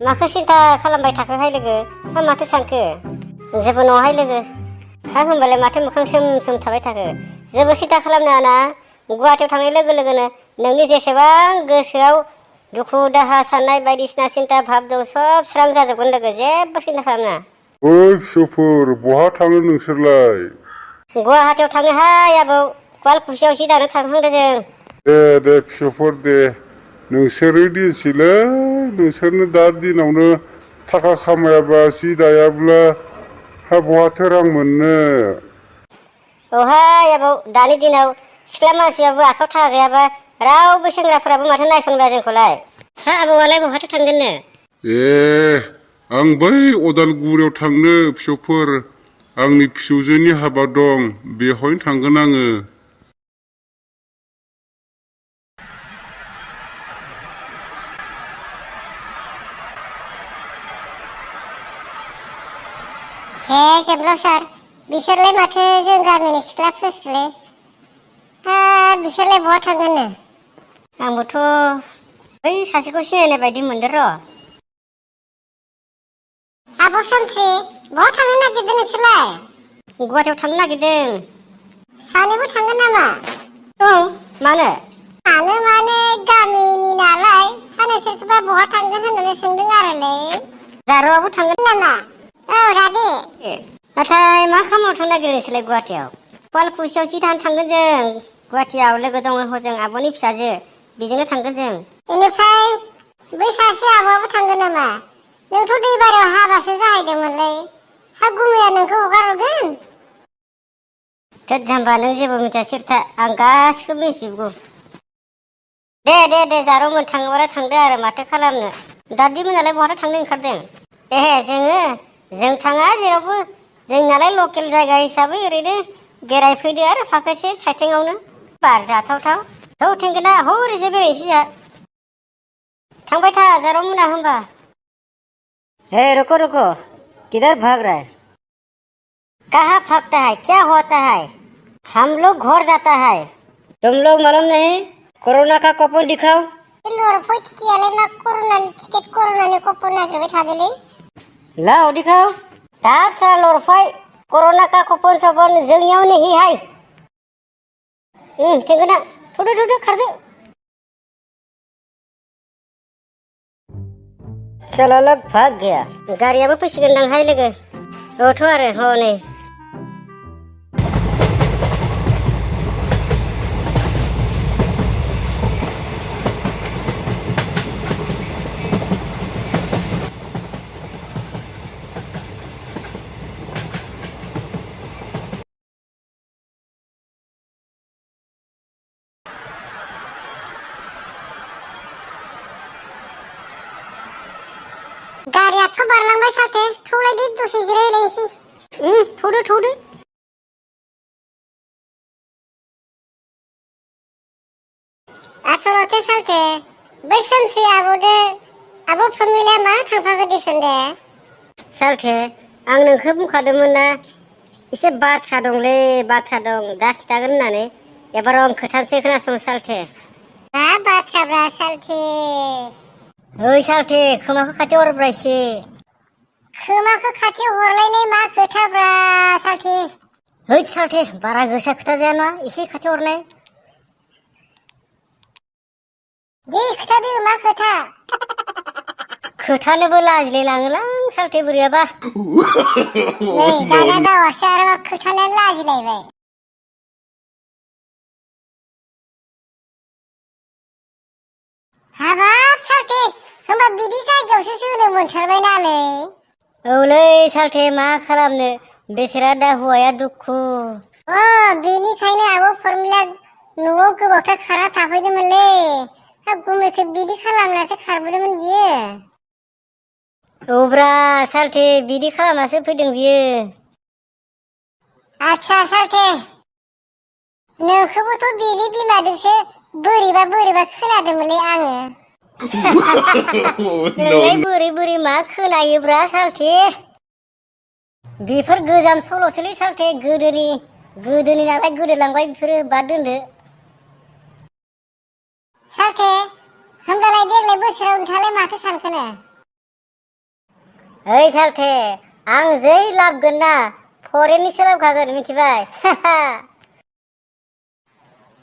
माखौ सिन्था खालामबाय थाखोहाय लोगो? हा माथो सानखो? जेबो नङाहाय लोगो। हा होनबालाय माथो मोखां सोम सोम थाबाय थाखो? जेबो सिन्था खालामनाङा ना। गुवाहाटियाव थांनाय लोगो लोगोनो नोंनि जेसेबां गोसोआव दुखु दाहा साननाय बायदिसिना सिन्था भाब दं सब स्रां जाजोबगोन लोगो। जेबो सिन्था खालामनाङा। ओइ फिसौफोर बहा थाङो नोंसोरलाय? गुवाहाटियाव थाङोहाय आबौ। कुवालकुसियाव सि दानो थांहांदों जों। दे फिसौफोर दे। नोंसोरो दिनसैलै नोंसोरनो दा दिनावनो थाखा खामायाबा सि दायाब्ला हा बहाथो रां मोननो। औहाय आबौ दानि दिनाव सिख्ला मानसियाबो आखायाव थाखा गैयाबा रावबो सेंग्राफोराबो माथो नायसनला जोंखौलाय। हा आबौआलाय बहाथो थांगोननो? आं बै अदालगुरियाव थांनो फिसौफोर। आंनि फिसौजोनि हाबा दं बेवहायनो थांगोन आङो। हे जेब्ला सार बिसोरलाय माथो जों गामिनि सिख्लाफोरसोलै। हा बिसोरलाय बहा थांगोननो? आंबोथ' बै सासेखौ सिनायनाय बायदि मोनदों र'। आब' सानसे बहा थांनो नागिरदों नोंसोरलाय? गुवाहाटियाव थांनो नागिरदों। सानैबो थांगोन नामा? औ मानो? माने गामिनि नालाय हा नोंसोरखौबा बहा थांगोन होननानै सोंदों आरोलै। जारौआबो थांगोन नामा? औ दादि। नाथाय मा खामानियाव थांनो नागिरदों नोंसोरलाय गुवाहाटियाव? कुवालकुसियाव सि दानो थांगोन जों। गुवाहाटियाव लोगो दङ हजों आब'नि फिसाजो बेजोंनो थांगोन जों। बेनिफ्राय बै सासे आब'आबो थांगोन नामा? नोंथ' दैबारियाव हाबासो जाहैदोंमोनलै। हा गुमैया नोंखौ हगार हरगोन? थोद जाम्बा नों जेबो मिथिया सिरथा। आं गासिखौबो मिथिजोबगौ। दे जारौमोन थाङोबालाय थांदो आरो माथो खालामनो। दादि मोनालाय बहाथो थांनो ओंखारदों? जों थाङा जेरावबो। जोंनालाय लकेल जायगा हिसाबै ओरैनो बेरायफैदो आरो फाखोसे साइथिंआवनो बार जाथावथाव। थौ थेंगोना हरैजाय बेरायनोसै जोंहा। थांबाय था जारौ मोना होनबा। रुको किधर भाग रहा है? कहाँ भागता है? क्या होता है? हम लोग घर जाता है। तुम लोग मालूम नहीं? कोरोना का कूपन दिखाओ। कोरोनानि कूपन नागिरबाय थादोलै। लाओ दिखाओ। दासो लरफाय कोरोना का कूपन सबन जोंनियाव नहीं है। थेंगोना थौदो खारदो। चलो लोग भाग गया। गारियाबो फैसिगोनदांहाय लोगो। औथ' आरो हनै। गारियाथ' बारलांबाय साथे। थौलायदो दसे जिरायलायनोसै। थौदो। आसलथे सालथे बै सोमस्रि आब'दो आब' प्रमिलाया मा थांफाखो दिसन दे? सालथे आं नोंखौ बुंखादोंमोन ना एसे बाथ्रा दंलै बाथ्रा दं दा खिथागोन होननानै। एबार आं खोथानोसै खोनासं सालथे। मा बाथ्राब्रा सालथे? ओइ सालथे खोमाखौ खाथियाव हरब्रा एसे। खोमाखौ खाथियाव हरलायनाय मा खोथाब्रा सालथे? हैद सालथे बारा गोसा खोथा जायाना एसे खाथियाव हरनाय। दे खोथादो मा खोथा? खोथानोबो लाजिलायलाङोलां सालथे बोरैयाबा। नै दाना गावासो आरो मा खोथानानै लाजिलायबाय। हाबाब सालथे होमबा बिदि जायगायावसो जोनोम मोनथारबाय नालै। औलै सालथे मा खालामनो बेसेरा दा हौवाया दुखु। बेनिखायनो आब' फर्मिला न'आव गोबावथार खारना थाफैदोंमोनलै। हा गुमैखौ बिदि खालामनासो खारबोदोंमोन बियो। औब्रा सालथे बिदि खालामनासो फैदों बियो। आच्छा सालथे नोंखौबोथ' बिनि बिमाजोंसो बोरैबा खोनादोंमोनलै आङो। नोंलाय बोरै मा खोनायोब्रा सालथे? बेफोर गोजाम सल'सोलै सालथे गोदोनि नालाय गोदोलांबाय बेफोरो बाद दोनदो। सालथे होमबालाय देग्लाय बोसोराव नोंथाङालाय माथो सानखोनो? ओइ सालथे आं जै लाबगोन ना फरेननिसो लाबखागोन मिथिबाय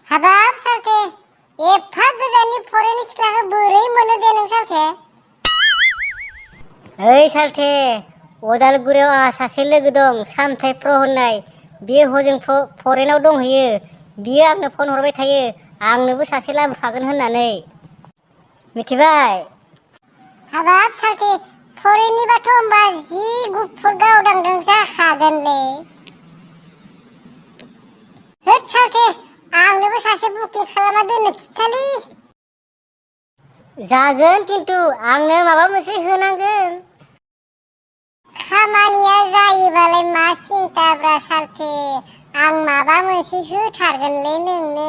हाबाब सालथे एफा गोजाननि फरेननि सिख्लाखौ बोरै मोनो दे नों सालथे ओइ सालथे उदालगुरियाव आंहा सासे लोगो दं सामथाय प्र होननाय बियो हजों फरेनाव दंहैयो बियो आंनो फन हरबाय थायो आंनोबो सासे लाबोफागोन होननानै मिथिबाय हाबाब सालथे फरेननिबाथ' होमबा जि गुफुर गावदांदों जाखागोनलै होद सालथे आंनोबो सासे बुकिं खालामना दोननो खिथालै जागोन खिन्थु आंनो माबा मोनसे होनांगोन खामानिया जायोबालाय मा सिन्थाब्रा सालथे आं माबा मोनसे होथारगोनलै नोंनो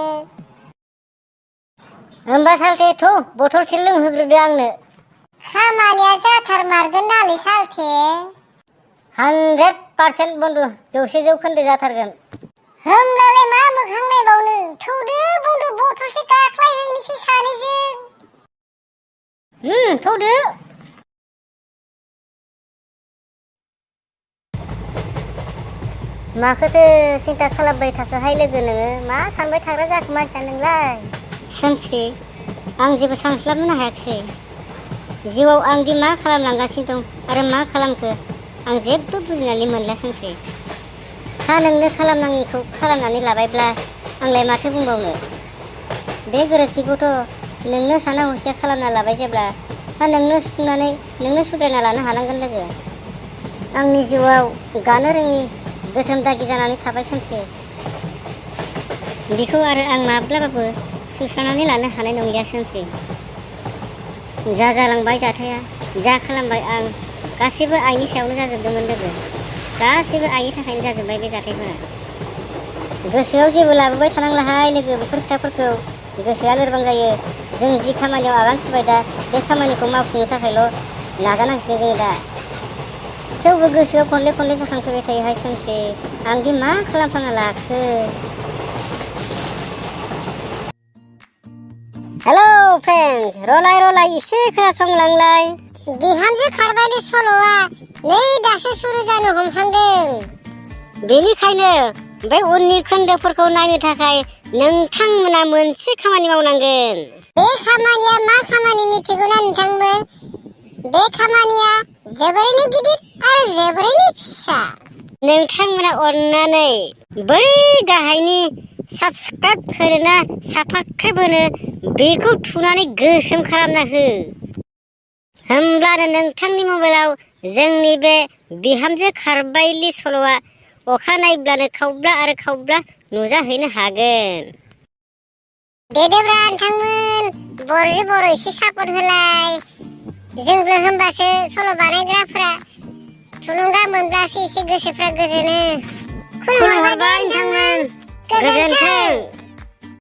होमबा सालथे थ' बथलसे लोंहोग्रोदो आंनो खामानिया जाथारमारगोन नालै सालथे 100% बन्दु 100% जाथारगोन होमब्लालाय मा मोखां नायबावनो थौदो बुंदो बथलसे गाख्लायहैनोसै सानैजों थौदो माखौथो सिन्था खालामबाय थाखोहाय लोगो नोङो मा सानबाय थाग्रा जाखो मानसिया नोंलाय सोमस्रि आं जेबो सानस्लाबनो हायाखिसै जिउआव आं दि मा खालामलांगासिनो दं आरो मा खालामखो आं जेबो बुजिनानै मोनला सोमस्रि हा नोंनो खालामनाङिखौ खालामनानै लाबायब्ला आंलाय माथो बुंबावनो बे गोरोन्थिखौथ' नोंनो साना हसिया खालामना लाबाय जेब्ला हा नोंनो सुफुंनानै नोंनो सुद्रायना लानो हानांगोन लोगो आंनि जिउआव गानो रोङि गोसोम दागि जानानै थाबाय सोमस्रि बेखौ आरो आं माब्लाबाबो सुस्रांनानै लानो हानाय नंलिया सोमस्रि जा जालांबाय जाथाया जा खालामबाय आं गासैबो आइनि सायावनो जाजोबदोंमोन लोगो गासैबो आइनि थाखायनो जाजोब्बाय बे जाथायफोरा गोसोआव जेबो लाबोबाय थानांलाहाय लोगो बेफोर खोथाफोरखौ गोसोआ लोरबां जायो जों जि खामानियाव आगान सुरबाय दा बे खामानिखौ मावफुंनो थाखायल' नाजानांसिगोन जोङो दा थेवबो गोसोआव खनले खनले जाखांफैबाय थायोहाय सोमस्रि आंदि मा खालामफ्लांना लाखो हेलौ फ्रेन्ड्स रलाय एसे खोनासंलांलाय बिहामजो खारबायलि सल'आ नै दासो सुरु जानो हमहांदों बेनिखायनो बे उननि खोन्दोफोरखौ नायनो थाखाय नोंथांमोना मोनसे खामानि मावनांगोन बे खामानिया मा खामानि मिथिगौना नोंथांमोन बे खामानिया जोबोरैनो गिदिर आरो जोबोरैनो फिसा नोंथांमोना अननानै बै गाहायनि साबस्क्राइब होनोना साबस्क्राइब होनो बेखौ थुनानै गोसोम खालामना हो होमब्लानो नोंथांनि मबाइलाव जोंनि बे बिहामजो खारबायलि सल'आ अखा नायब्लानो खावब्ला आरो खावब्ला नुजाहैनो हागोन देदोब्रा नोंथांमोन बर' एसे सापर्ट होलाय जोंबो होमबासो सल' बानायग्राफ्रा थुलुंगा मोनब्लासो एसे गोसोफ्रा गोजोनो खुलुमबाय नोंथांमोन गोजोन्थों